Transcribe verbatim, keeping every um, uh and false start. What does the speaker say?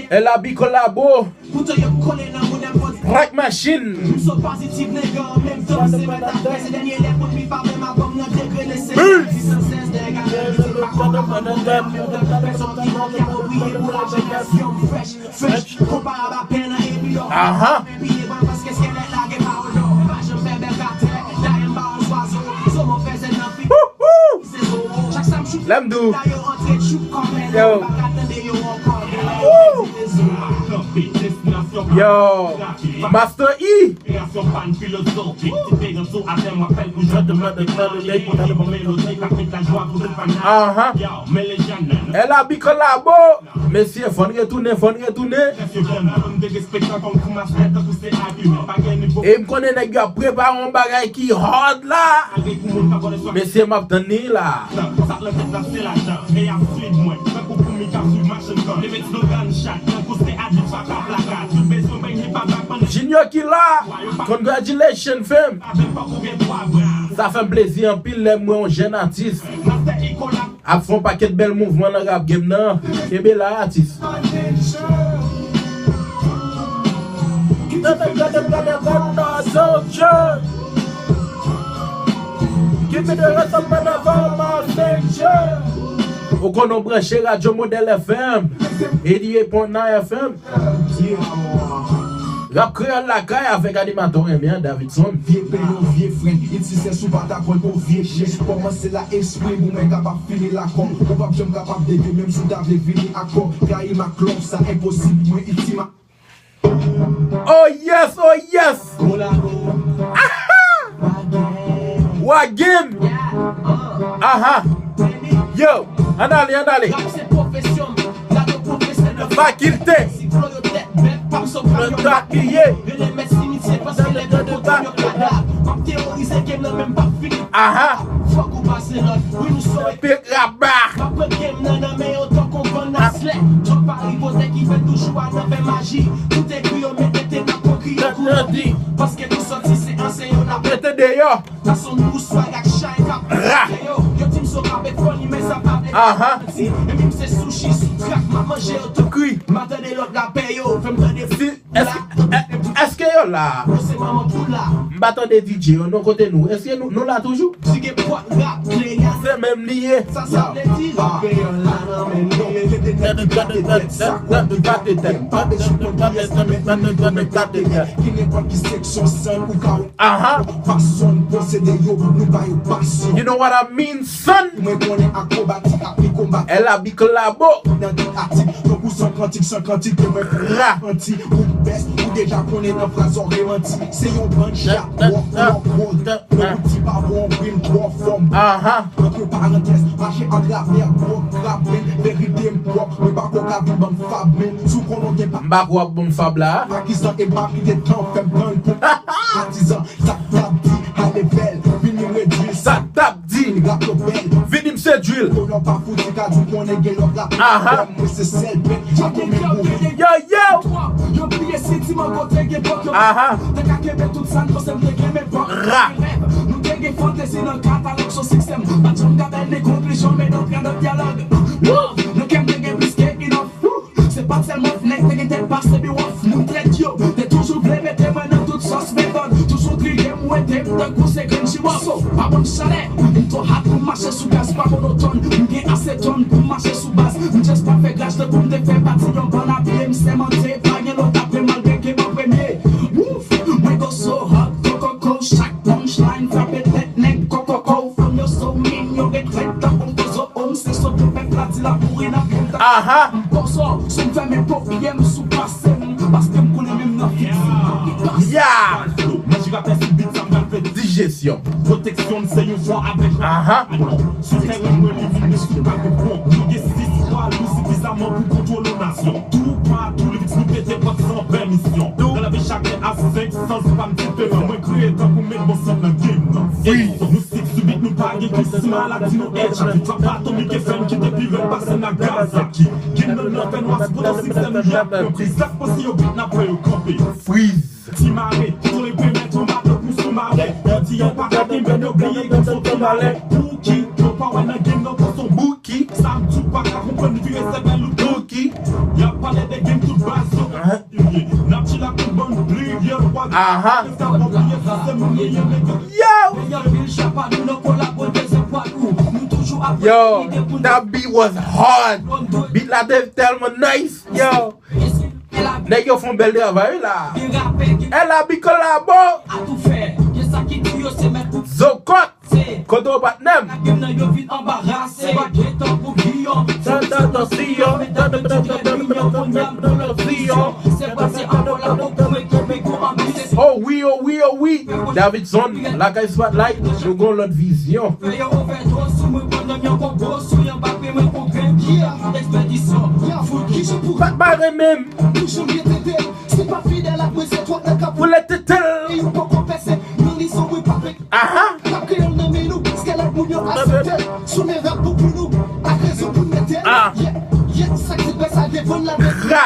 L A B kolabo. Crack Machine. Peace. Aha. Woo, woo. Lè m di w. Yo. Woo. Yo. Master E. Aha. L A B kolabo. Mesye, fò n retounen, fò n retounen. E m konnen nèg yo ap prepare yon bagay ki hard la. Mesye, m ap tann li la. Junior ki la. Congratulations, fam. Sa fè m plezi anpil lè m wè yon jèn atis ap fè yon pakèt bèl mouvman nan rap game nan. Kenbe la, atis. Ou konnen w branche Radyo Modèl F M, eighty-eight point nine F M. Rap kreyòl lakay avèk animatè w renmen an, Davidson. Vye peyon, vye fren, it si sè sou pa ta pran pou vye chen. Kòmanse la espri pou mwen kapab fini lakò. Ou p ap janm kapab dege menm si w ta vle vini akò. Kayim ak lòv sa enposib, mwen itima. Oh yes, oh yes. Wagin. Aha. Yo, ann ale, ann ale. Fakilte. Aha. Pik raba. Mete deyò. Ra. Aha. Kri. Si, èske, è-, èske yo la? M pa tande D J yo non, kote nou? Èske nou, nou la toujou? Se menm li ye. Aha. You know what I mean, son? L A B kolabo. Ra. Aha. M pa kwè w ap bon fab la. Sa t ap di. Vini m sedwi l. Aha. Yo, yo. Aha. Ra. Aha. Ya. Dijesyon. Aha. Wi. Freeze. Bouki. Bouki. Y ap pale de gang tout baz yo. N ap chill ak tout bann plivyè vwazin. Aha. Yo! Yo, that beat was hard. Beat la te tèlman nice. Yo. Nèg yo fè yon bèl travay la. L A B kolabo. Zokòt. Kote w patnè m? Oh wi, oh wi, oh wi. Davidson, lakay Spotlight, nou gon lòt vizyon. Bat bare menm. Pou lè tete l. Aha. Ah. Kra.